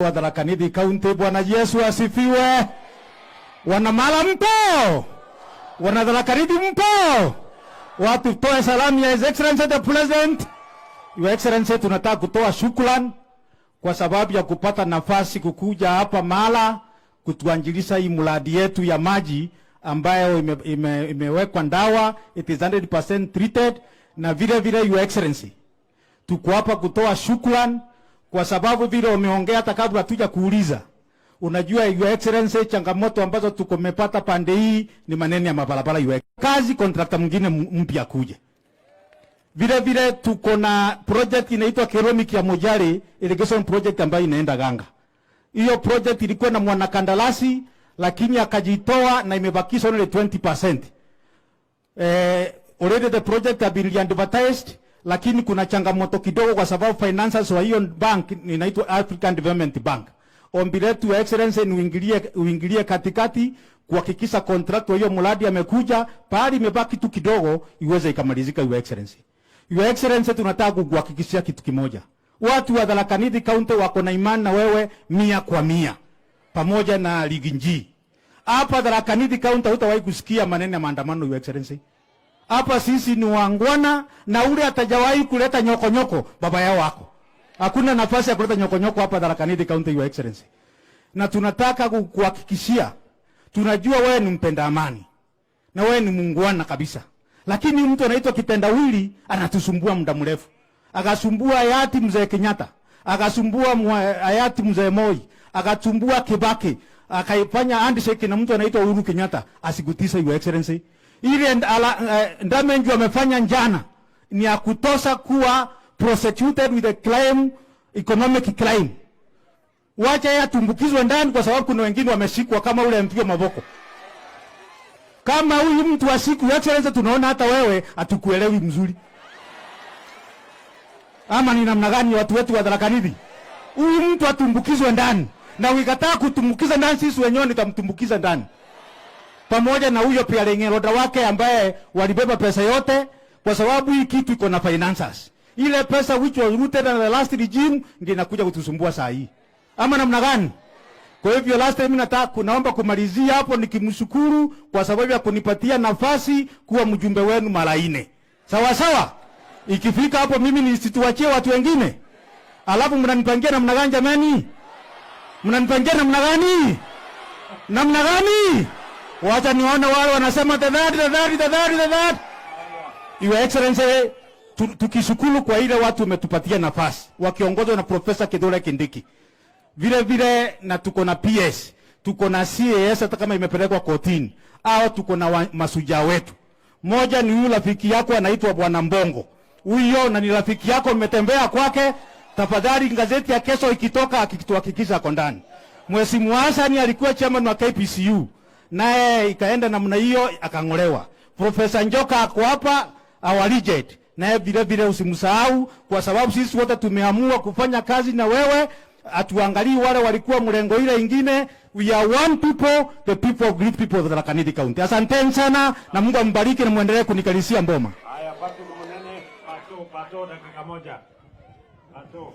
Wa Tharaka Nithi County. Bwana Yesu asifiwe. Wana Mala mpo? Wana Tharaka Nithi mpo? Watu toe salamu ya His Excellency the President. Your Excellency, tunataka kutoa shukrani kwa sababu ya kupata nafasi kukuja hapa Mala kutuanjilisha hii mradi yetu ya maji ambayo imewekwa ndawa, it is 100% treated. Na vile vile, Your Excellency, tuko hapa kutoa shukrani kwa sababu vile umeongea hata kabla hatuja kuuliza. Unajua, Your Excellency, changamoto ambazo tukomepata pande hii ni maneno ya mabarabara. Your kazi contractor mwingine mpya kuje. Vile vile tuko na project inaitwa Keromi ya Mojari irrigation project ambayo inaenda Ganga. Hiyo project ilikuwa na mwanakandarasi lakini akajitoa na imebakisha only 20%. Already the project have been advertised, lakini kuna changamoto kidogo kwa sababu financiers wa hiyo bank inaitwa African Development Bank. Ombi letu, Your Excellency, ni uingilie katikati kuhakikisha contract wa hiyo mradi amekuja, pahali imebaki tu kidogo iweze ikamalizika, Your Excellency. Your Excellency, tunataka kukuhakikishia kitu kimoja. Watu wa Tharaka Nithi County wako na imani na wewe 100%, pamoja na Riggy G. Hapa Tharaka Nithi County hutawahi kusikia maneno ya maandamano, Your Excellency. Hapa sisi ni waungwana na ule atajawahi kuleta nyoko nyoko baba yao wako. Hakuna nafasi ya kuleta nyoko nyoko hapa Tharaka Nithi County, Your Excellency. Na tunataka kukuhakikishia, tunajua wewe ni mpenda amani na wewe ni muungwana kabisa, lakini mtu anaitwa kitendawili anatusumbua muda mrefu. Akasumbua hayati mzee Kenyatta, akasumbua hayati mzee Moi, akasumbua Kibaki, akaifanya handshake na mtu anaitwa Uhuru Kenyatta. Asikutisa, Your Excellency. Ile damage amefanya njana ni ya kutosha kuwa prosecuted with a crime, economic crime. Wacha yeye atumbukizwe ndani, kwa sababu kuna wengine wameshikwa kama ule mpio maboko. Kama huyu mtu wa siku, Excellency, tunaona hata wewe hatukuelewi mzuri, ama ni namna gani, watu wetu wa Tharaka Nithi? Huyu mtu atumbukizwe ndani, na ukikataa kutumbukiza ndani, sisi wenyewe nitamtumbukiza ndani pamoja na huyo pia Lengeroda wake ambaye walibeba pesa yote, kwa sababu hii kitu iko na financiers. Ile pesa which was rooted under the last regime ndio inakuja kutusumbua saa hii, ama namna gani? Kwa hivyo last time nataka kunaomba kumalizia hapo nikimshukuru kwa sababu ya kunipatia nafasi kuwa mjumbe wenu mara nne. Sawa sawa. Ikifika hapo mimi nisituachie watu wengine. Alafu mnanipangia namna gani jamani? Mnanipangia namna gani? Namna gani? Wacha nione wale wanasema the third, the third, the third, the third. Your Excellency, tukishukuru kwa ile watu umetupatia nafasi wakiongozwa na Profesa Kithure Kindiki. Vile vile na tuko na PS, tuko na CAS hata kama imepelekwa kotini, au tuko na mashujaa wetu. Moja ni huyu rafiki yako anaitwa Bwana Mbongo. Huyo na ni rafiki yako, mmetembea kwake. Tafadhali gazeti ya kesho ikitoka akituhakikisha ako ndani. Mheshimiwa Hassan alikuwa chairman wa KPCU, naye ikaenda namna hiyo akang'olewa. Profesa Njoka ako hapa, our legend, naye vile vile usimsahau, kwa sababu sisi wote tumeamua kufanya kazi na wewe. Hatuangalii wale walikuwa mrengo ile ingine. We are one people, the people of great people of Tharaka Nithi County. Asanteni sana na Mungu ambariki na muendelee kunikalisia mboma. Haya, Patrick Munene, pato, pato, dakika moja. Pato.